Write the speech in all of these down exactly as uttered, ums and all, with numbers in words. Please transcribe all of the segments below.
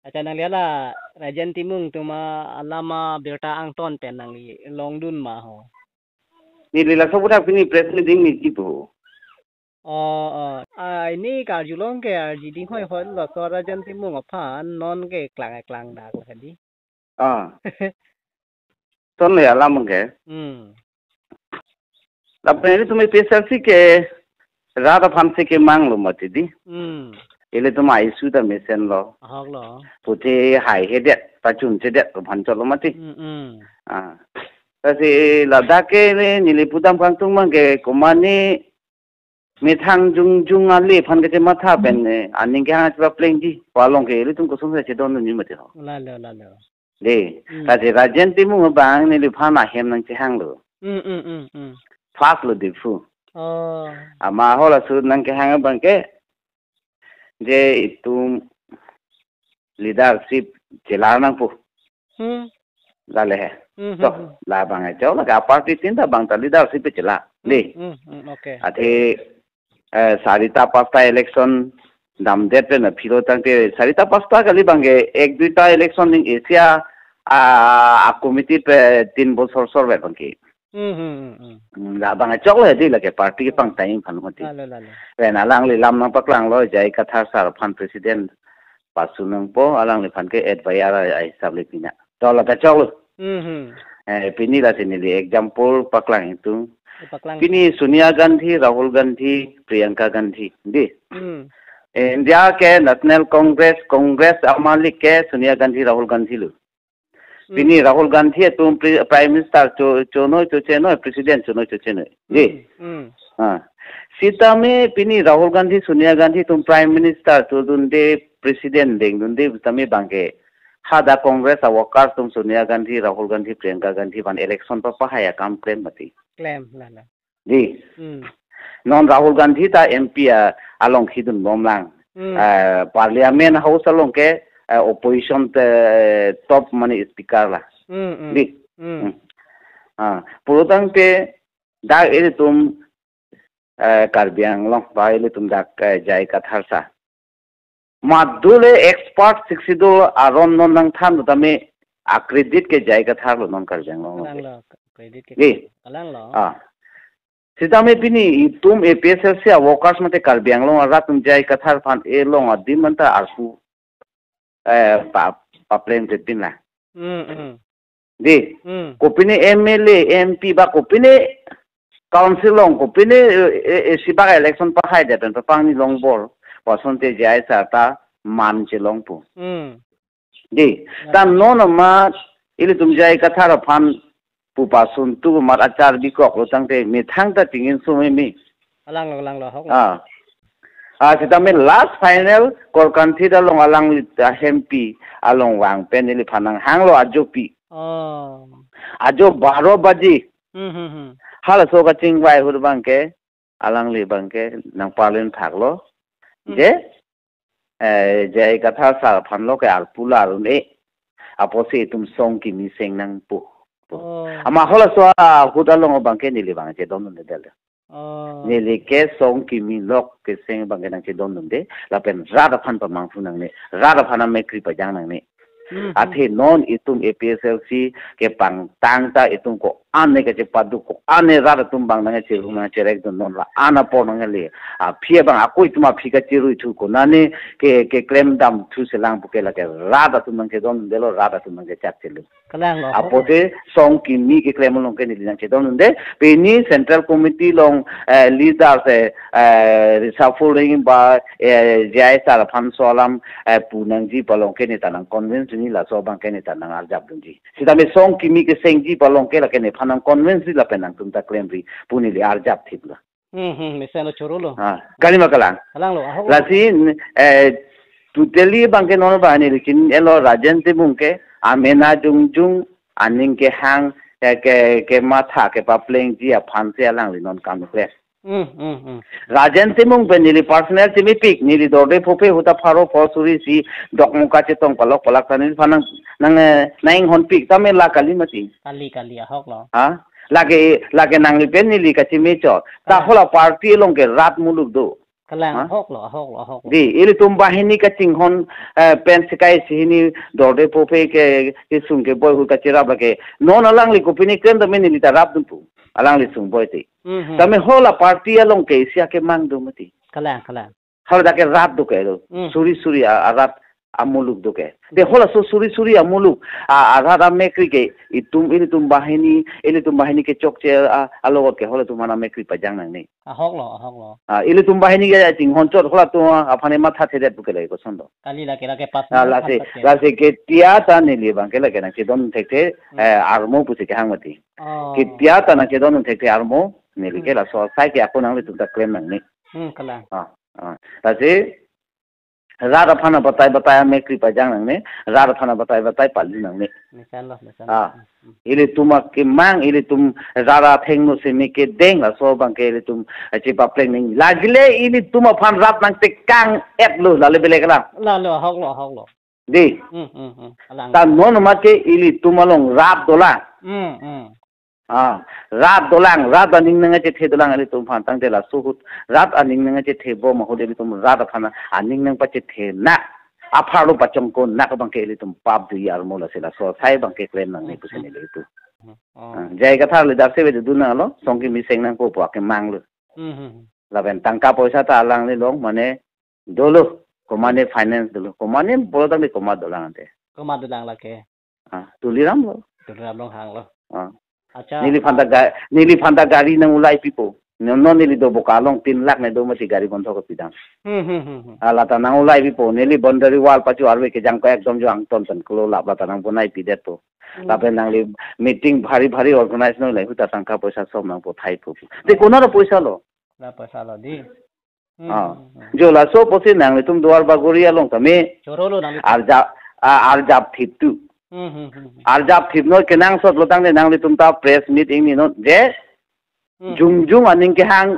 Accha, nangli hala Rajen Timung atum alama birta angton pen nangli longdun ma ho? Neli laso aputhak pini press meeting ni kipu. Oh, oh. Ah, ini karjulong ke arji dinghoi hoi lo, so Rajen Timung aphan non ke klang klang dak la kadi. Ah. Ton le alam ke. Hmm. Lapen ilitum A P H L C ke rat aphan si kemang lo mati di. Hmm. Ilitum a-issue ta mesen lo. Ahok lo. Pute haihedet, pachunchedet aphan cholo mati. Hmm, hmm. Ah. Lasi ladak ke ne neli pudam kangtung mang ke komane methang jongjong ale aphan kachematha pen, eh, aning kehang chepaplengji pu along ke ilitum kosonsi chedondunji mati ho. Lalo, lalo. De, Hmm. Lasi Rajen Timung abang neliphan ahem nangchehang lo. Hmm, hmm, hmm, hmm. First lo Diphu. Oh. Amat hala ahut nangkehang abang ke, je itum leadership chelar nangpo. Hmm. Lale he. Hmm, hmm, To, hmm. Labang ajo, lake aparty tin ta bang ta leadership chelar. Hmm, De. Hmm, hmm, okay. Athe, eh, sarita pasta election damdet pen aphi lo tangte, sarita pasta kali bang ke ek duita election ning Asia, ah, a committee pe tin bosor sor vet bang ke. Hmm, hmm, hmm, hmm. Hmm, labang achok lo di lake party kepangtang aphan mati. Lalo, lalo. Pen alangli lam nangpaklang lo, J I Kathar sir aphan president pasu nangpo, alangliphan ke advisor a-, ahisap le pina. To la kachok lo. Hmm, hmm. Eh, pini lasi neli example paklang ingtung. Paklang. Pini Sonia Gandhi, Rahul Gandhi, Priyanka Gandhi. Di. Hmm. Eh, India ke National Congress, Congress amalik ke Sonia Gandhi, Rahul Gandhi lo. Hmm. Pini Rahul Gandhi atum pri-, Prime Minister cho, chonoi chochenoi, President chonoi chochenoi. Di. Hmm, hmm. Ah. Sitame pini Rahul Gandhi, Sonia Gandhi atum Prime Minister chodunde, President dengdunde, sitame bang ke hadak Congress a workers atum Sonia Gandhi, Rahul Gandhi, Priyanka Gandhi aphan election papahai akam klem mati. Klem, lalo. Di. Hmm. Non Rahul Gandhi ta M P a, along kidun bomlang. Hmm. Eh, Parliament House along ke, eh, opposition te top mane speaker la. Hmm, hmm. Di. Hmm. Hmm. Ah, pulo tangte dak ilitum, eh, Karbi Anglong ba ilitum dak, eh, J I Kathar sir. Madule expert Sixth Schedule aron non nangthan tame a credit ke J I Kathar lo non Karbi Anglong lo. Kalang lo, credit ke Di. Kalang lo. Ah. Sitame pini itum A P H L C a workers mate Karbi Anglong arat atum J I Kathar aphan elong adim anta arpu, eh, pa, papleng jepin la. Hmm, hmm. Di. Hmm. Kopine M L A, M P ba kopine council along, kopine, eh, eh, isi bak election pahai det pen papangni longbor. Pasonte J I sir ta man chelongpo. Hmm. Di. Ya. Ta non amat ilitum J I Kathar aphan pu pasun tu amat achar bikok lo tangte methang ta tingin sumemi. Kalang lo, kalang lo, ahok lo. Ah. Ah, sitame last final Korkanthi along alangli ta hempi along vang pen neliphan nanghang lo ajopi. Oh. Ajo baro baji. Hmm, hmm, hmm. Halaso kachingvai ahut bang ke, alangli bang ke nangparlin thak lo. Hmm. Je, eh, J I Kathar sir aphan lo ke arpu la arun e. Apotsi itum song kimi seng nangpo. Oh. Amat halaso ahut along bang ke neli bang chedondunde del. Oh. Neli ke song kimi lok keseng bang ke nangchedondunde, lapen rat aphan pamangphu nangne, rat aphan amekkri pajang nangne. Hmm, hmm. Athe non itum A P H L C kepangtang ta itum ko-an ne kachepaduk, ko-an ne rat atum bang nangcherung nangcherekdun, non la-an apor nangle. Aphi abang ako itum aphi kacherui thu konane ke, keklem dam thu selang puke lake rat atum nangchedondundelo, rat atum nangchechak chelu. Kalang lo. Apotsi song kimi keklem along ke neli nangchedondunde. Pini Central Committee along, eh, leaders, eh, eh, reshuffling ba, eh, J I sir aphan so alam, eh, pu nangji pu along ke neta nang convince ni, laso abang ke neta nang arjap dunji. Sitame song kimi kesengji pu along ke lake nephan nang convince ri lapen nangtum ta klemri pu neli arjap thip lo. Hmm, hmm, mesen lo choro lo. Ah, kalima kalang. Kalang lo, ahok lo. Lasi, eh, totally bang ke non bang neli chin-elo Rajen Timung ke, amena jongjong, aning kehang, eh, ke, kematha, kepaplengji aphan si alangli non kam kle. Hmm, hmm, hmm. Rajen Timung pen neli personal chemepik, neli dorde phophe ahut ta pharo pho suri isi dokmoka chetong palok palak ta neliphan nang, nang, eh, nang inghonpik, tame la kali mati. Kali, kali, ahok lo. Ha? Lake, lake nangli pen neli kachemechot. Ta, ah, hala party along ke rat muluk do. Kalang, ha? Ahok lo, ahok lo, ahok lo. Di, ilitum banghini kachinghon, eh, pen sekai si hini dorde pope ke, kesung keboi ahut kachirap lake. Non alangli kopine klem tame neli ta rapdun pu. Alangli sung boi te. Mhm. Tame hala party along ke isi akemang do mati. Kalang, kalang. Hala dak ke rat do ke do. Mm. Suri suri a, arat amuluk do ke. Te halaso suri suri amuluk. A, arat amekri ke itum, ilitum banghini, ilitum banghini kechokche a, alogot ke halatum aphan amekri pajang nangne. Ahok lo, ahok lo. A, ilitum banghini ke chinghon chot halatum aphan matha thedet pu ke le koson do. Kali lake, lake pas. A, na lasi, than pat ke. Lasi ketia ta neli abang ke lake nangchedon thekthe, Hmm. eh, armo pusi kehang mati. Oh. Ketia ta nangchedon thekthe armo, neli ke Hmm. laso asai ke ako nanglitum ta klem nangne. Hmm, kalang. A, a. Lasi, rat aphan batai batai amekri pajang nangne, rat aphan batai batai pali nangne. Mesan lo, mesan lo. Ah. Hmm, hmm. Ilitum akemang, ilitum rat athengno seme kedeng laso abang ke ilitum, eh, chepapleng nangji. Lagile ilitum aphan rat nangtekang-et lo, lale bele kalang. Lalo, ahok lo, ahok lo. Di. Hmm, hmm, hmm. Kalang. Ta non mate ilitum along rat dolang. Hmm, hmm. Ah, rat dolang, rat aning nangchethe dolang ilitum aphan tangte laso ahut. Rat aning nangchethe bom ahut ilitum rat aphan aning nangpachethe nak. Apharlo pachongkon nak abang ke ilitum pap do armo lasi laso asai abang ke klem nangne pusi neli itu. Hmm. Oh. Ah, J I Kathar leadership dun nanglo, song kimi seng nangpo pu akemang lo. Hmm, hmm, hmm. Lapen tangka poisa ta alangli along mane dolo, komatne finance dolo, komatne pulo tangte komat dolang ante. Komat dolang lake. Ah, Tuliram lo. Tuliram Ronghang lo. Ah. Acha. Neliphan ta ga-, neliphan ta gari nang-ulai pipo. Non, non neli Doboka along tin lakh ne do mati gari bondhok pidam. Hmm, hmm, hmm, hmm. Ah, lata nang-ulai pipo. Neli boundary wall pachu arve kejang ko ekdom jo angton pen kelo lap lata nang bonai pidet po. Hmm. Lapen nangli meeting bhari bhari organize nangji ahut ta tangka poisa som nangpo thai po. Te konat apoisa lo? Konat apoisa lo di. Hmm, ah. Hmm, hmm. Jo laso apotsi nanglitum Duar Bagori along tame. Choro lo nangli. Arjap, ah, arjap thip tu. Hmm, hmm, hmm, hmm. Arjap thip noi kenangsot lo tangte nanglitum ta press meet ingni non je. Hmm. Jongjong aning kehang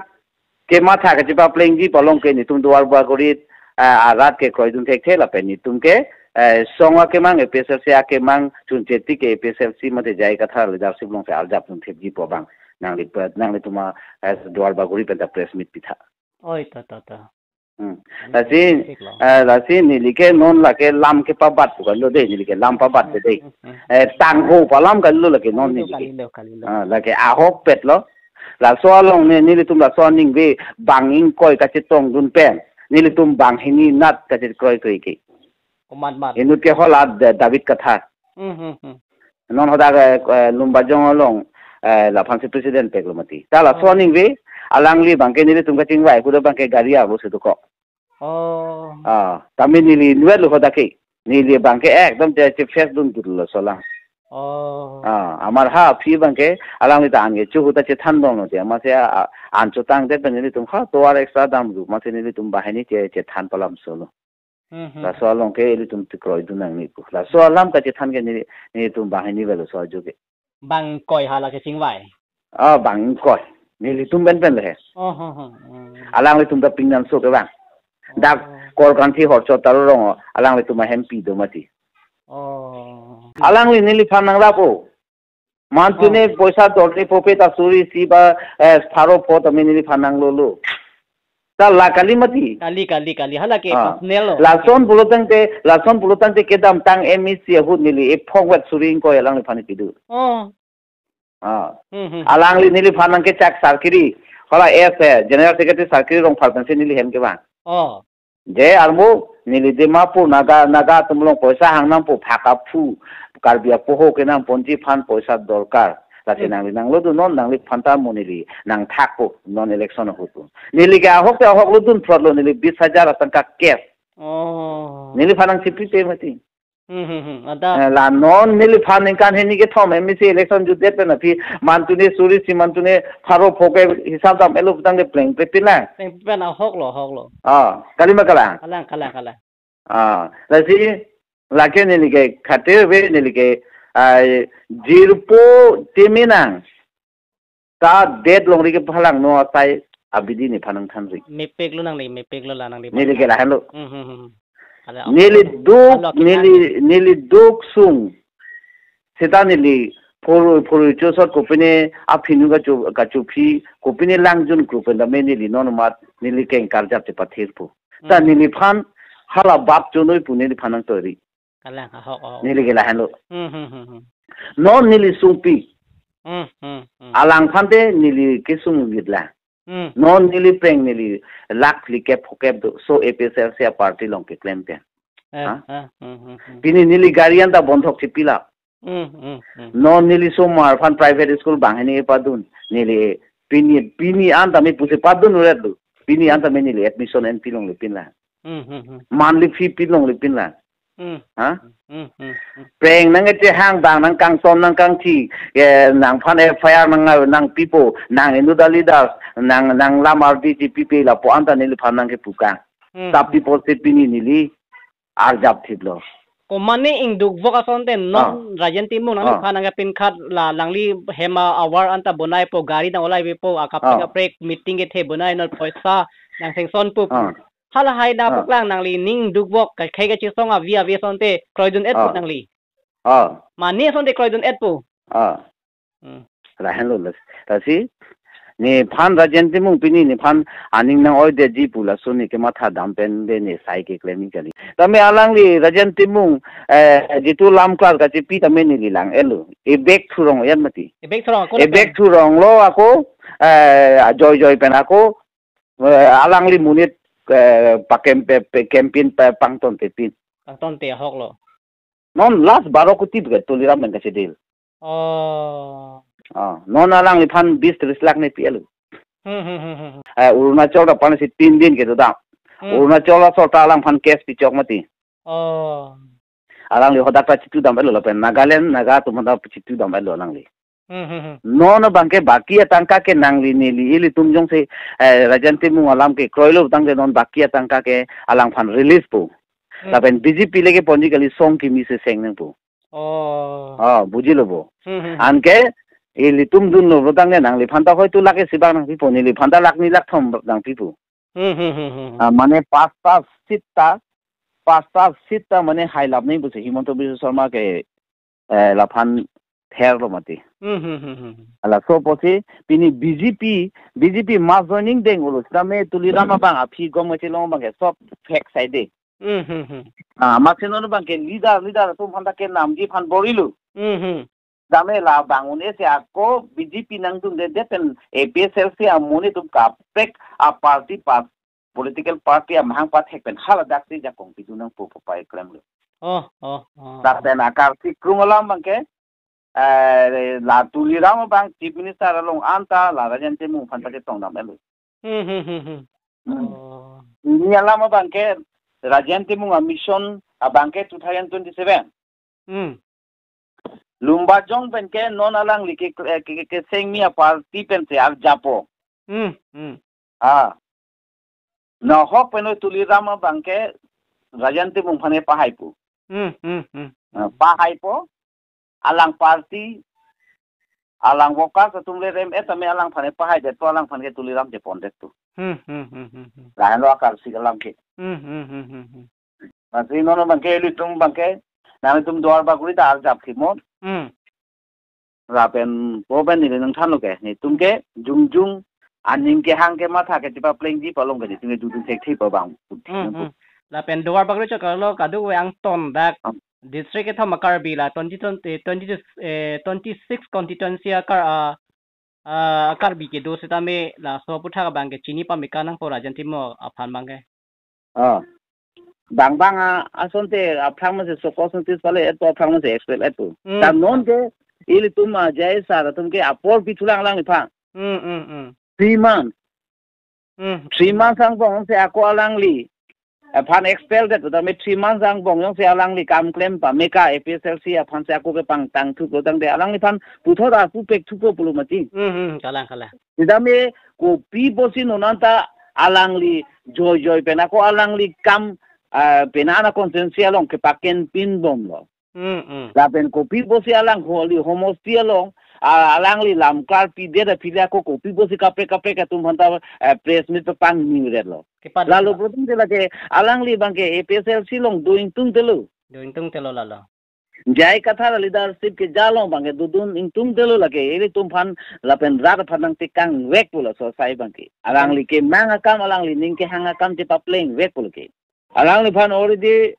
kematha kachepaplengji pu along ke netum Duar Bagori, ah, arat ke kroidun thekthe lapen netum ke, eh, song akemang A P H L C akemang chuncheti ke A P H L C mate J I Kathar leadership alongsi arjap dun thipji pu abang. Nangli pe-, nanglitum a, eh, Duar Bagori pen ta press meet pitha. Oi, ta, ta, ta. Hmm. Lasi, eh, lasi neli ke non lake lam kepabat pu kali lo dei, neli ke lam pabat dei. Hmm, hmm, hmm. Eh, tangho pu alam kali lo lake non neli ke. Kali lo, kali lo. Ah, lake ahokpet lo. Laso along ne, nelitum laso aningve bang ingkoi kachetongdun pen. Nelitum banghini nat kachekroi kroi ke. Komat mat. Inut ke hala Da-, David Kathar. Hmm, hmm, hmm. Non hadak, eh, eh, Lumbajong along, eh, laphansi president peklo mati. Ta laso aningve, alangli abangke nelitum kachingvai, ahut abangke gari arlo si dokok. Oh. Ah, tame neli inutvet lo hadak ke. Neli abangke ekdom che, che face dun dul lo solang. Oh. Ah, amar ha aphi abangke, alangli ta an ke chu ahut ta chethan dong lo te, amatsi a, a, an chotangte pen nelitum ha tovar extra damlo, amatsi nelitum banghini che, chethan palam solo. Hmm, hmm. Laso along ke ilitum tikroidun nangne pu. Laso alam kachethan ke neli, nelitum banghini velo so ajo ke. Bang ingkoi hala kachingvai. Ah, bang ingkoi. Nelitum pen pen le he. Oh, ho, ho. Hmm. Alanglitum ta pingnan so ke bang. Oh. Dak Korkanthi Horchot Taro Rong alanglitum ahempi do mati. Oh. Alangli neliphan nangrap-o. Mantune poisa dorde pope ta suri isi ba, eh, pharo pho tame neliphan nanglolo. Ta la kali mati. Kali, kali, kali. Hala ke personal lo. Lason pulotangte, lason pulotangte kedamtang M E C ahut neli ephongvet suri ingkoi alangliphan kedo. Oh. Ah. Hmm, hmm. Alangli neliphan nangkechak Sarkiri. Hala S, eh, General Secretary Sarkiri Rongphar pensi neli hem kevang. Oh. Je armo, neli Dimapur Naga, Naga atum along poisa hang nangpo phak aphu, Karbi apoho kenangponji aphan poisa dorkar. Lasi nangli nanglo dun non, nangliphan ta mo neli nangthakpo non election ahut. Neli ke ahok te ahok lo dun fraud lo neli bis hajar atangka cash. Oh. Neliphan nangchipipe mati. Hmm, hmm, hmm. Ada. Eh, la non neliphan ningkan hini kethom M E C election jutdet pen aphi mantune suri isi mantune pharo pho ke hisab dam-etlo putangte plengple pin lang. Plengple pin ahok lo, ahok lo. Ah, kali ma kalang? Kalang, kalang, kalang. Ah, lasi lake neli ke khatir ave neli ke, ah, jirpo tame nang. Ta det longri kephalangno asai abidi nephan nangthanri. Mepik lo nangli, mepik lo la nangli. Neli ke lahenlo. Hmm, hmm, hmm, hmm. Ada neli apa? Duk, alo kita neli, neli duk sung. Seta neli phoroi phoroi chosot kopine aphinu kacho kachophi kopine langjun kru pen tame neli non mat neli keng karjap chepathirpo. Ta Hmm. neliphan hala bap chonoi pu neliphan nangtori. Kalang ahok ahok. Neli ke lahenlo. Hmm, hmm, hmm, hmm. Non neli sungpi. Hmm, hmm, hmm. Alangphan te neli kesung gitla. Hmm. Non neli peng neli lakh phlikep phokep do. So A P H L C a party along keklem pen. Eh, Ha? eh, hmm, hmm, hmm. Pini neli gari anta bondhok chepila. Hmm, hmm, hmm. Non neli somar aphan private school banghini padun. Neli pini, pini anta me pusi padun uret do. Pini anta me neli admission en pilongle pinla. Hmm, hmm, hmm. Monthly fee pilongle pinla. Hmm. Ha? Hmm, hmm, hmm. Peng nangkechehang dang nangkangton nangkangthi, eh, nangphan F I R nang nangpipo, nang inut a-leaders, nang nang lam ardi chepipe lapu anta neliphan nangkepu kang. Hmm, Tapi hmm. Posi pini neli arjap thiplo. Ko mane ingduk vok asonte non Ah. Rajen Timung nang Ah. nangphan nangkepinkhat la alangli hem a-awar anta bonaipo gari nang olaivepo akapre Ah. kaprek meeting kethe bonai non poisa nang sanction pu. Ah. Halahai na Ah. puklang nangli ning dukvok kakhei kachesong avi avi asonte kroidun-et pu Ah. nangli. Ah. Mane asonte kroidun-et pu. Ah. Hmm. Lahenlo las. Lasi, nephan Rajen Timung pini nephan aning nang-oidetji pu laso ne kematha dam pen de ne sai keklem kali. Tame alangli Rajen Timung, eh, jitu lam klar kachepi tame neli lang-etlo. Ebek thurong yan mati. Ebek thurong ako Ebek lapen. Thuronglo ako, eh, ajoijoi pen ako, eh, alangli monit, eh, pakem pe, pe, campaign pe pangtonte pin. Pangtonte ahoklo. Non last baro koti bika Tuliram pen kachedil. Oh. Ah, non alangliphan bis tris lakh ne pi-etlo. Hmm, hmm, hmm, hmm, hmm. Eh, Arunachal ta pan si tin din kedo dam. Hmm. Arunachal asor ta alangphan cash pichok mati. Oh. Alangli hadak ta chitu dam-etlo lapen Nagaland, Naga atum hadak chitu dam-etlo alangli. Hmm, hmm, hmm. Non abangke baki atangka ke nangli neli ilitum jongsi, eh, Rajen Timung alam kekroilo tangte non baki atangka ke alangphan release po. Hmm. Lapen B J P le keponji kali song kimi se seng nangpo. Oh. Oh, bujilo bo. Hmm, hmm, hmm. Anke ilitum dunlo tangte nangliphan ta hoito lakh isi bang nangpipo neliphan ta lakh ni lakh thom nangpipo. Hmm, hmm, hmm, hmm, hmm. Ah, mane pasta seat ta, pasta seat ta mane hailap nangpo si Himanta Biswa Sarma ke, eh, laphan therlo mati. Hmm, hmm, hmm, hmm, hmm. Laso apotsi pini B J P, B J P mass joining deng ulo sitame Tuliram abang aphi gom kachelong abangke sob fake sai de. Hmm, hmm, hmm. Ah, maksudnya abangke leader, leader atum aphan ta kenamji aphan bor-ilo. Hmm, hmm. Dame la bangun ese ako B J P nangdunde det pen A P H L C amonit atum kaprek a party pa political party amahang pathek pen haladak si jakong pidun nangpo pu pai klemlo. Oh, oh, oh. Lapen akarsi krung alam abangke, eh, la Tuliram abang Chief Minister along anta la Rajen Timung aphan ta chetong dam-etlo. Hmm, hmm, hmm, hmm. Hmm. Oh. Pini alam abangke Rajen Timung a-mission abangke two thousand twenty-seven. Hmm. Lumbajong pen ke non alangli ke, ke, ke, kesengmi a-party pen si arjappo. Hmm, hmm. Ah. Nahok pen Tuliram abangke Rajen Timung aphan kepahaipo. Hmm, hmm, hmm. Ah, pahaipo. Alang party, alang workers atum le rem-et tame alangphan kepahaidetpo, alangphan ke Tuliram chepondetpo. Hmm, hmm, hmm, hmm, hmm. Lahenlo akarsi alam ke. Hmm, hmm, hmm, hmm, hmm. Lasi non abangke ilitum abangke, nanglitum Duar Bagori ta arjap thimo. Hmm. Lapen ko pen neli nangthanlo ke, netum ke jongjong aning kehang kematha ke chepaplengji pu along ke netum ke dudun thekthip abang. Hmm, hmm. Lapen Duar Bagori chot kalo kadokave angton dak Ah. district kethom a-Karbi la twenty twenty, twenty, eh, twenty-six constituency a-Kar-, ah, ah, a-Karbi kedo sitame laso aputhak abangke chini pame-ik nangpo Rajen Timung aphan abangke. Ah. Bang bang a, asonte aphrang masi so-called notice pale-etpo, aphrang masi expel-etpo. Hmm. Ta non ke ilitum a-J I sir atum ke apor pithulang alangliphan. Hmm, hmm, hmm. Three months. Hmm. Three months angbong si ako alangli aphan expel det tame three months angbong jongsi alangli kam klem pame-ik A P H L C aphan si ako kepangtang thuklo tangte alangliphan puthot arpu pek thupo pulo mati. Hmm, hmm, kalang, kalang. Sitame kopi pusi non anta alangli joijoi pen ako alangli kam, ah, penang a-constituency along kepaken pinbomlo. Hmm, hmm. Lapen kopi pusi alang holi homosti along, ah, alangli lam klarpidet aphi le ako kopi pusi kaprek kaprek atum aphanta, eh, press meet pepangni-etlo. Kepadet Lalo ba? Pulote lake alangli abangke A P H L C along do ingtungtelo. Do ingtungtelo lalo. J I Kathar leadership keja along abangke dodun ingtungdetlo lake, ilitum aphan lapen rat aphan nangtekang vek pulo so sai abangke. Alangli kemang akam, alangli ning kehang akam chepapleng vek pulo ke. Alangliphan already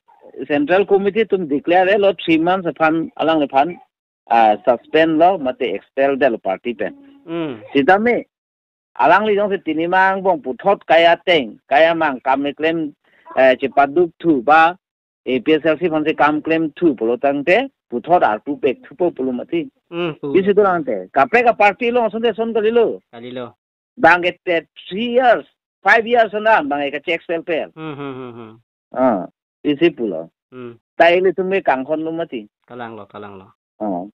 Central Committee atum declare-lo three months aphan alangliphan ah, suspend lo mate expel detlo party pen. Hmm. Sitame alangli jongsi tini ma angbong puthot kai ateng, kai amang kam keklem, eh, chepaduk thu ba, A P H L C aphansi kam klem thu pulo tangte, puthot arpu pek thupo pulo mati. Hmm, pu. Isi tu tangte, kaprek aparty along asonte ason kalilo. Kalilo. Abangke te three years, five years na, abangke kache-expel pel. Hmm, hmm, hmm, hmm. Ah, isi pulo. Hmm. Ta ilitum ke kanghon lo mati. Kalanglo, kalanglo. Oh.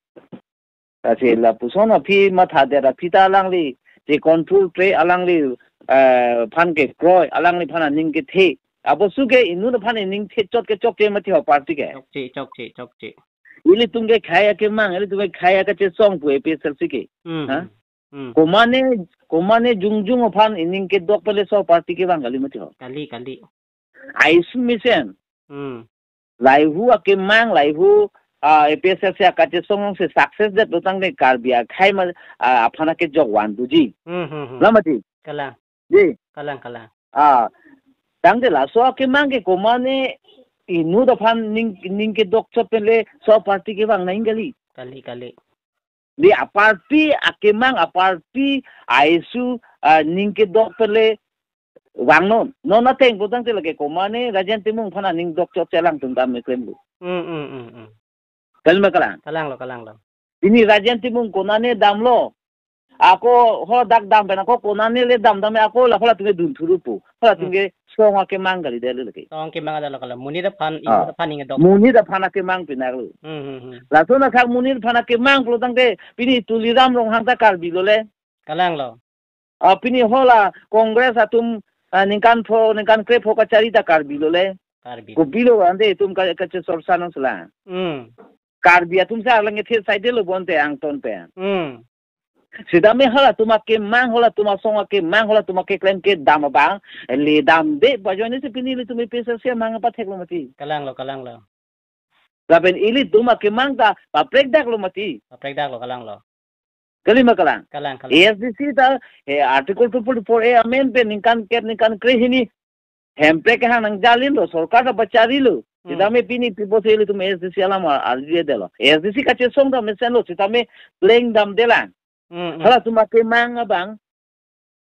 Lasi lapuson aphi mathadet aphi ta alangli, che control tre alangli, eh, aphan kekroi, alangliphan aning kethe. Apotsi ke inut aphan ining the chot ke chokche mati ho party ke. Chokche, chokche, chokche. Ilitum ke khei akemang, ilitum ke khei akachesong pu A P H L C ke. Hmm, ha? Hmm. Hmm. Komane, komane jongjong aphan ining kedok pen le so party kevang kali mati ho. Kali, kali. Ais mesen. Hmm. Laihu akemang, laihu, ah, A P H L C akachesong si success detlo tangte Karbi akhei ma, ah, aphan akejok van doji. Hmm, hmm, hmm. La mati. Kalang. Di. Kalang, kalang. Ah, tangte laso akemang ke komane inut aphan ning, ning kedok chot pen le so party kevang nangji kali. Kali, kali. Di aparty akemang, aparty ahisu, ah, ning kedok pen le vangnon. Non ateng pu tangte lake komane Rajen Timung aphan aning dok chot chelang tum dam klemlo. Hmm, hmm, hmm, hmm. Kalima kalang. Kalanglo, kalanglo. Pini Rajen Timung konane damlo. Ako ho dak dam pen ako konane le dam dam ako la phola atum ke dun thuru pu. Phola atum ke song akemang kali detlo lake. Song akemang detlo kala. Monit aphan, ah, inut aphan ning kedok. Monit aphan akemang pinaklo. Hmm, hmm, hmm. Lason athak monit aphan akemang pulo tangte pini Tuliram Ronghang ta Karbi lo le. Kalanglo. Ah, pini hala Congress atum, ah, ningkan pho, ningkan krepho kachari ta Karbi lo le. Karbi. Kopilo ante itum ka, kache sorsa nang sela. Hmm. Karbi atum sa lang ethe side lo bonte angton pen. Hmm. Sitame halatum akemang, halatum asong akemang, halatum akeklem kedam abang, le damde bajoine si pini ilitum A P H L C amang patheklo mati. Kalanglo, kalanglo. Lapen ilitum akemang ta paprekdaklo mati. Paprekdaklo, kalanglo. Kalima kalang. Kalang, kalang. A S D C ta, eh, Article two forty-four A amend pen ningkan kep ningkan krehini. Hemprek kehang nangjalinlo, sorkar ta pacharilo. Hmm. Sitame pini pipo si ilitum A S D C alam ar-, arjudetlo. A S D C kachesong ta mesenlo, sitame pleng damdelang. Hmm, hmm. Halatum akemang abang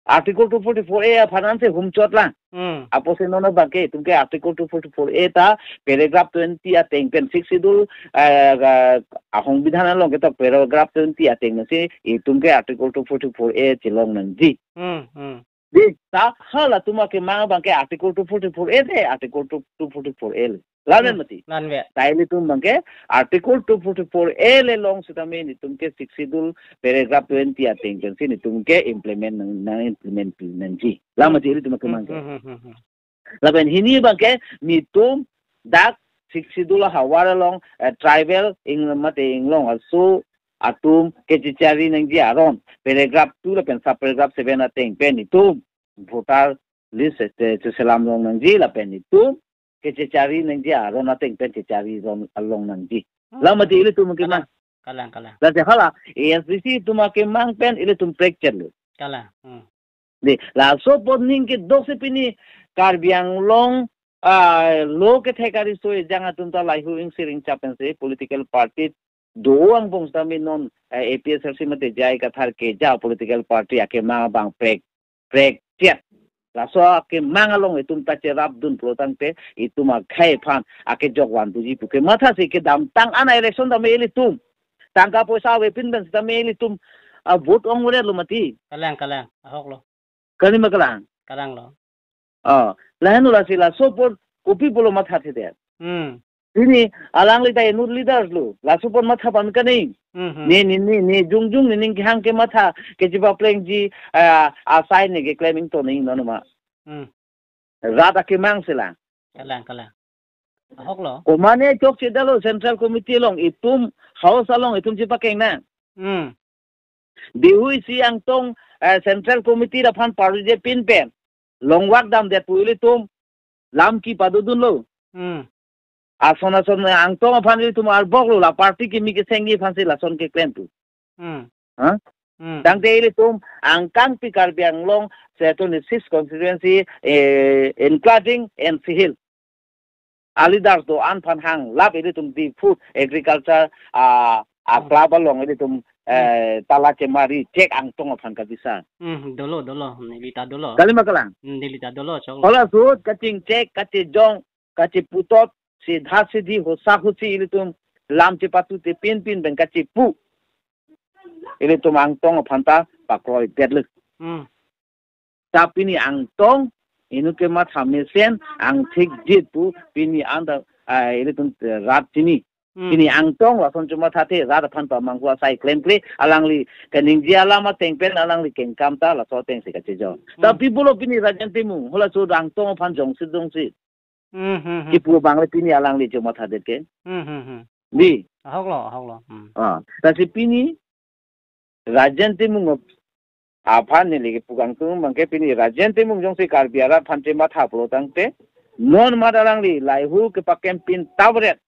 Article two forty-four A aphan ansi humchotlang. Hmm. Apotsi non abangke itum ke Article two forty-four A ta paragraph twenty ateng pen Sixth Schedule, eh, ga-, ahongbidhan along ketok paragraph twenty ateng si itum ke Article two forty-four A chelong nangji. Hmm, hmm. Di, ta halatum akemang abangke Article two forty-four A de, Article two, two forty-four A le. Lamen, hmm, mati. Lamen. Ta ilitum abangke Article two forty-four A le long sitame nitum ke Sixth Schedule paragraph twenty ateng pen si nitum ke implement nang, nang implement pi nangji. La mati ilitum akemang ke. Hmm, hmm, hmm, hmm. Lapen hini abangke nitum dak Sixth Schedule havar along, eh, tribal ing mate inglong aso atum kechechari nangji aron paragraph two lapen sub paragraph seven ateng pen nitum voter list, eh, cheselam long nangji lapen nitum kechechari nangji aron ateng pen chechari rong along nangji. Hmm. La mati ilitum akemang. Kalang, kalang, kalang. Lasi hala A S D C atum akemang pen ilitum prekchetlo. Kalang. Hmm. Di, laso apot ning kedok si pini Karbi Anglong, ah, lo kethek ariso ejang atum ta laihu ingsir ingchap pensi political party do angbong sitame non, eh, A P H L C mate J I Kathar keja political party akemang abang prek, prekchet. Laso akemang along itum ta cherapdun pulo tangte itum akhei aphan akejok van doji pu ke mathasi kedamtang an election tame ilitum tangka poisa avepin pen sitame ilitum, ah, vote ongledetlo mati. Kalang, kalang. Ahoklo. Kalima kalang. Kalanglo. Ah, lahenlo lasi laso apot kopi pulo mathathedet. Hmm. Pini alangli ta inut leaders lo. Laso apot matha pame kani. Hmm, hmm. Ne, ne, ne, ne jongjong nening kehang kematha kechepaplengji, ah, asai ne keklem ington ing non ma. Hmm. Rat akemang sila. Kalang, kalang. Ahoklo. Komane chokchedetlo Central Committee along itum House along itum chepakeng nang. Hmm. Bihui si angtong, eh, Central Committee aphan parujepin pen longvak damdet pu ilitum lam kepadodunlo. Hmm. Ason ason Angtong aphan ilitum arbok lo, la party kimi kesengji aphansi lason keklem tu. Hmm. Ha? Hmm. Tangte ilitum angkang pi Karbi Anglong seventy-six constituency, eh, including N C Hills, a leaders do-an aphan hang lap ilitum di food agriculture, ah, a Hmm. club along ilitum, Hmm. eh, tala chemari chek Angtong aphan kabisa. Hmm, dolo, dolo. Hmm, neli ta dolo. Kalima kalang. Hmm, neli ta dolo, chok. Hala ahut kachingchek, kachejong, kacheputot, si dha si di hosa hosi ilitum lam chepatu te pin pin pen kachepu. Ilitum Angtong aphan ta pakroidetlo. Hmm. Ta pini Angtong, inut kematha mesen, angthik jit pu, pini anta, ah, ilitum, eh, rat chini. Hmm. Pini Angtong lason chomatha te, rat aphan pamanghu asai klemkle, alangli kaningje alam ateng pen, alangli kengkam ta, laso atengsi kachejong. Ta Hmm. pi pulo pini Rajen Timung, hala ahut Angtong aphan jongsi jongsi. Hmm, hmm, hmm. Kipu abang le pini alangli chomathadet ke. Hmm, hmm, hmm. Di. Ahok lo, ahok lo. Hmm. Ah, lasi pini Rajen Timung ap-, aphan neli kepu kangtung abang ke pini Rajen Timung jongsi Karbi arat aphan chematha pulo tangte, non mat alangli lahei ahut kepacampaign tavret,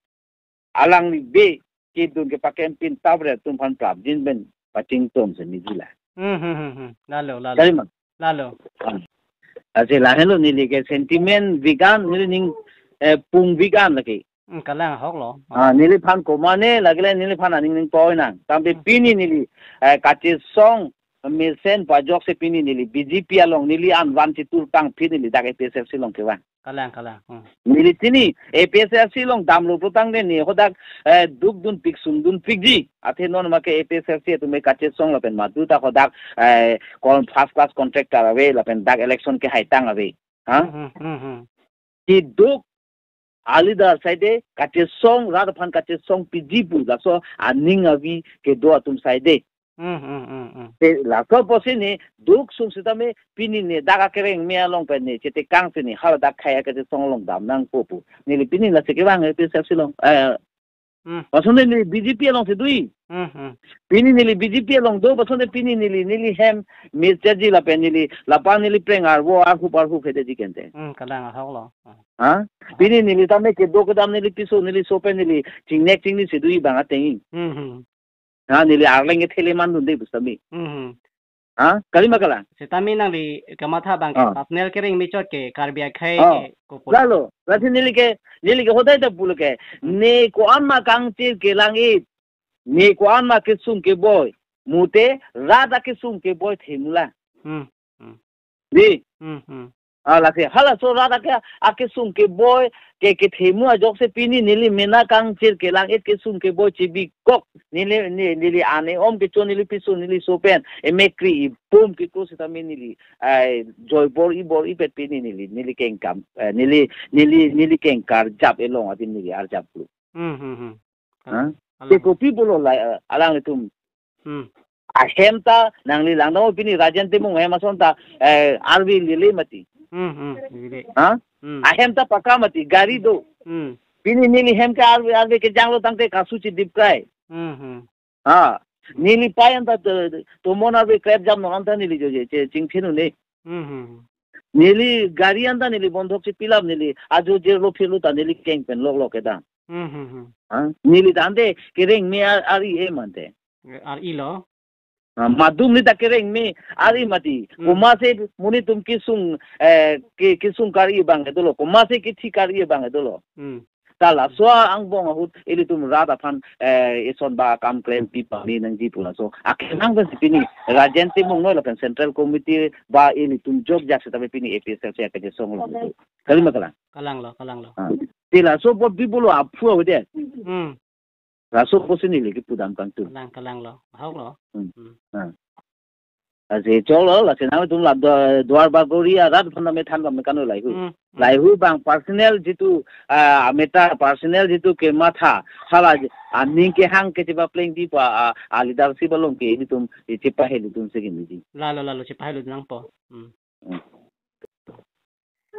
alangli be kedun kepacampaign tavret atum aphan prapjin pen pachingthum si neli la. Hmm, hmm, hmm, hmm. Lalo, lalo. Kalima. Lalo. Ah. Lasi lahenlo neli ke sentiment vek an, neli ning, eh, pung vek an lake. Hmm, kalang ahok lo. Ah, neliphan komane lake le neliphan aning ning poi nang. Tangte Hmm. pini neli, eh, kachesong mesen pajoksi pini neli B J P along neli an van chitur tang phi neli dak A P H L C along kevang. Kalang, kalang. Hmm. Neli chini A P H L C along damlo pu tangte ne hadak, eh, dukdun pik sungdun pikji. Athe non make A P H L C atum me kachesong lapen madu ta hadak, eh, kon first class contractor ave lapen dak election kehai tang ave. Ha? Hmm, hmm, hmm, hmm. Keduk a leader asai de, kachesong, rat aphan kachesong piji pu, laso aning avi kedo atum asai de. Hmm, hmm, hmm, hmm. Te laso apotsi ne duk sung sitame pini ne dak akereng me along pen ne chetekang si ne hala dak khei akachesong along dam nangpo pu. Neli pini lasi kevang A P H L C along. Eh, Hmm. Lason neli B J P alongsi dui. Hmm, hmm. Pini neli B J P along do, lason pini neli, neli hem mejatji lapen neli, lapen neli preng arvo arhup arhup hede ji kente. Hmm, kalang ahok lo. Hmm. Ha? Pini neli tame kedo kedam neli piso neli so pen neli chingnek chingni si dui abang ateng. Hmm, hmm. Ha, neli arleng kethele mandunde pusitame. Hmm, hmm. Ha? Kalima kalang. Sitame nangli kematha abang ke Ah. personal kereng mechot ke Karbi akhei Ah. ke kopor. Lalo, lasi neli ke, neli ke hodai ta pulo ke. Hmm. Ne ko-an ma kangchir kelang-it. Ne ko-an ma kesung keboi. Mute rat akesung keboi themu lang. Hmm. Hmm. Di. Hmm, hmm. Ah, lasi halaso rat ake, akesung keboi ke, kethemu ajoksi pini neli mena kangchir kelang-it kesung keboi chebikok. Neli, ne-, neli ane om kecho neli piso neli so pen. Emekri ipum kekro sitame neli. Ai, joibor ibor ipet pini neli. Neli kengkam. Eh, neli, neli, neli kengkarjap elong adim neli arjap lo. Hmm, hmm, hmm. Ha? Kalang. Te kopi pulo la, eh, alanglitum. Hmm. Ahem ta nangli langdam pini Rajen Timung ahem ason ta, eh, arve lele mati. Hmm, hmm, lele. Ha? Hmm. Ahem ta paka mati, gari do. Hmm. Pini neli hem ke arve, arve kejang lo tangte kasu chidip kai. Hmm, hmm. Ha. Neli payan ta to, tomon arve krep jam non anta neli jo je, che, chingthin un-e. Hmm, hmm, hmm. Neli gari anta neli bondhok si pilap neli ajo jer lo phirlo ta neli keng pen lok lok kedam. Hmm, hmm, hmm. Ha? Neli tangte kereng me ar, ar-i e mante. Ar-i lo. Ha, madum ni ta kereng me ar-i mati. Hmm. Komatsi monit atum kesung, eh, ke, kesung kar-i abang dolo. Komatsi kethi kar-i abang dolo. Hmm. Ta laso angbong ahut ilitum rat aphan, eh, ison ba kam klempi pame nangji pu laso. Akelang pensi pini Rajen Timung noi lapen Central Committee ba ilitum jokjak sitame pini A P H L C akachesong lo. Kalima kalang. Kalang lo, kalang lo. Ah. Te laso apot pi pulo aphu avedet. Hmm. Laso apotsi neli kepudam kangtung. Kalang, kalang lo. Ahok lo. Hmm. Hmm. Ah. Lasi choklo, lasi nangtum la Do-, Duar Bagori arat aphan tame than tame kanu lahei ahut. Hmm, hmm. Lahei ahut abang personal jitu, ah, matter personal jitu kematha, hala ji-, aning kehang ke chepaplengji pu, ah, ah, leadership along ke ilitum, eh, chepahelo atum si kimi ji. Lalo, lalo, chepahelo nangpo. Hmm. Hmm.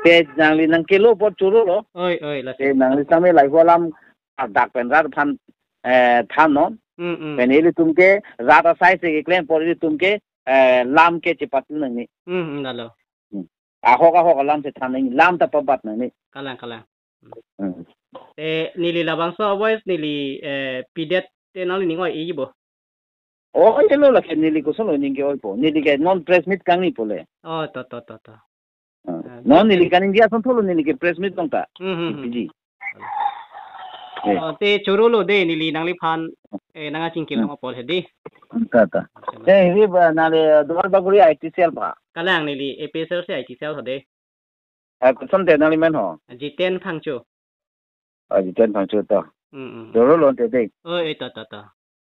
Te nangli nangkelo apot choro lo. Oi, oi, lasi. Te nangli sitame lahei ahut alam adak pen rat aphan, eh, than non. Hmm, hmm. Pen ilitum ke rat asai si keklem apot ilitum ke, eh, lam ke chepatu nangne. Hmm, hmm, lalo. Hmm. Ahok ahok alam si than nangne. Lam ta pabat nangne. Kalang, kalang. Hmm. Eh, neli labangso a-voice neli, eh, pidet te nangli ning oi-e ji bo. Oh, yelo lake neli kosonlo ning ke-oipo. Neli ke non press meet kangni pole. Oh, to, to, to, to. Ah, Ah, non neli kaningje ason tholo neli ke press meet tong ta. Hmm, hmm, hmm. P G. Eh. Oh, te chorolo de neli nangliphan, eh, nangkachingki Hmm. long apot he di. Ta, ta. Chama. Eh, hi ba nale Duar Bagori I T cell ba. Kalang neli A P S L C I T cell ho de. Ah, koson te nangli men ho? Jiten Phangcho. Ah, Jiten Phangcho to. Hmm, hmm. Chorolo te de. Oh, eh, to, to, to.